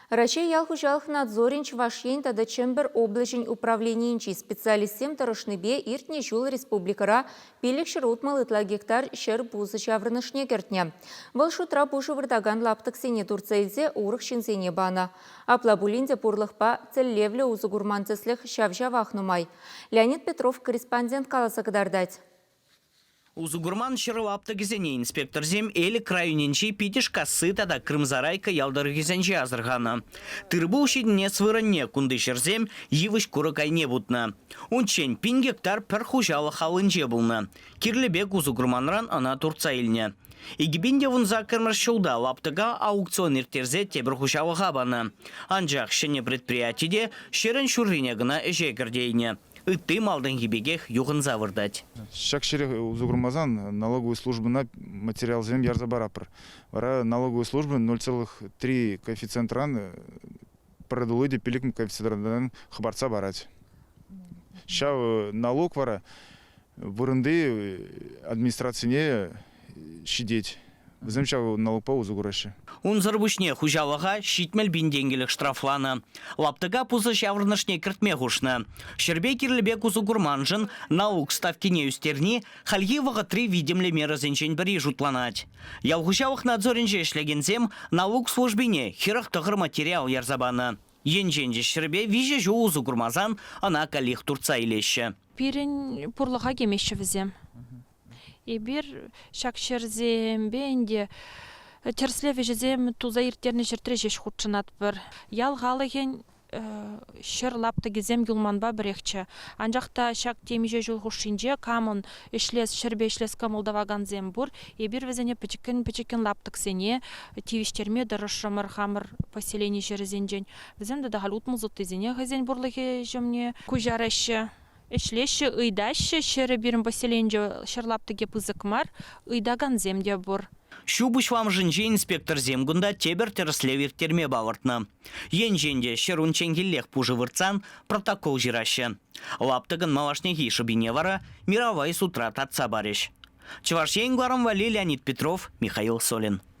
Раҫҫей ял хуҫалӑх надзорӗн Чӑваш Ен тата Чӗмпӗр облаҫӗн управленийӗнчи специалистсем тӑрӑшнипе иртнӗ ҫул республикӑра 560 ытла гектар ҫӗр пусӑ ҫаврӑнӑшне кӗртнӗ. Вӑл шутра пушӑ выртакан лаптӑксене туртса илсе урӑх ҫынсене панӑ. Апла пулин те пурлӑхпа тӗллевлӗ усӑ курман тӗслӗх ҫав-ҫавах нумай. Леонид Петров корреспондент каласа кӑтартать. Усӑ курман ҫӗр лаптӑкӗсене инспекторсем Элӗк районӗнчи Питӗшкасси тата Крымсарайка ял тӑрӑхӗсенче асӑрханӑ. Тыр-пул ҫитӗнес вырӑнне кунти ҫӗрсем йывӑҫ-курӑк айне путнӑ. Унччен пин гектар пӗр хуҫалӑх аллинче пулнӑ. Кирлӗ пек усӑ курманран ӑна туртса илнӗ. 2018 ҫулта лаптӑка аукцион ирттерсе тепӗр хуҫалӑха панӑ. Анчах ҫӗнӗ предприяти те ҫӗрӗн ҫуррине кӑна ӗҫе кӗртейнӗ. Ытти малтанхи пекех юхӑнса выртать. Ҫак ҫӗре усӑ курмасан налоговый службӑна материалсем ярса паратпӑр. Вара налоговый служба 0,3 коэффициентран пӗр тулли те пилӗк коэффициентран хӑпартса парать. Ҫав налог вара вырӑнти администрацине ҫитет. Вӗсем ҫав налукпа усӑ кураҫҫӗ. Унсӑр пуҫне хуҫалӑха 70 000 тенкӗлӗх штрафланӑ. Лаптӑка пусӑ ҫаврӑнӑшне кӗртме хушнӑ. Ҫӗрпе кирлӗ пек усӑ курманшӑн налук ставкине ӳстерни хальхи вӑхӑтри витӗмлӗ мерӑсенчен пӗри шутланать. Ял хуҫалӑх надзорӗнче ӗҫлекенсем налук службине 49 материал ярса панӑ. Енчен те ҫӗрпе виҫӗ ҫул усӑ курмасан ӑна каллех туртса илеҫҫӗ. Пирӗн пурлӑха кӗмеҫҫӗ вӗсем. Эпир ҫак ҫӗрсемпе ӗнтӗ тӗрӗслев ӗҫӗсем туса ирттернӗ ҫӗртре ҫеҫ хутшӑнатпӑр. Ял халӑхӗн ҫӗр лаптӑкӗсем юлманпа пӗрехчӗ. Анчах та ҫак темиҫе ҫул хушшинче камӑн ӗҫлес, ҫӗрпе ӗҫлес кӑмӑл тӑвакансем пур, эпир вӗсене пӗчӗккӗн-пӗчӗккӗн лаптӑксене тивӗҫтерме тӑрӑшрӑмӑр хамӑр поселени ҫӗрӗсенчен. Вӗсем тата халь утмӑл сотисене хӑйсен пурлӑхӗ ҫумне куҫараҫҫӗ. Ӗҫлеҫҫӗ, ыйтаҫҫӗ. Ҫӗрӗ пирӗн поселенинче ҫӗр лаптӑкӗ пысӑк мар, ыйтакансем те пур. Ҫу пуҫламӑшӗнче инспекторсем кунта тепӗр тӗрӗслев ирттерме палӑртнӑ. Енчен те ҫӗр унчченхиллех пушӑ выртсан протокол ҫыраҫҫӗ. Лаптӑкӑн малашнехи шӑпине вара миравай судра татса парӗҫ. Чӑваш Ен кӑларӑм валли Леонид Петров, Михаил Солин.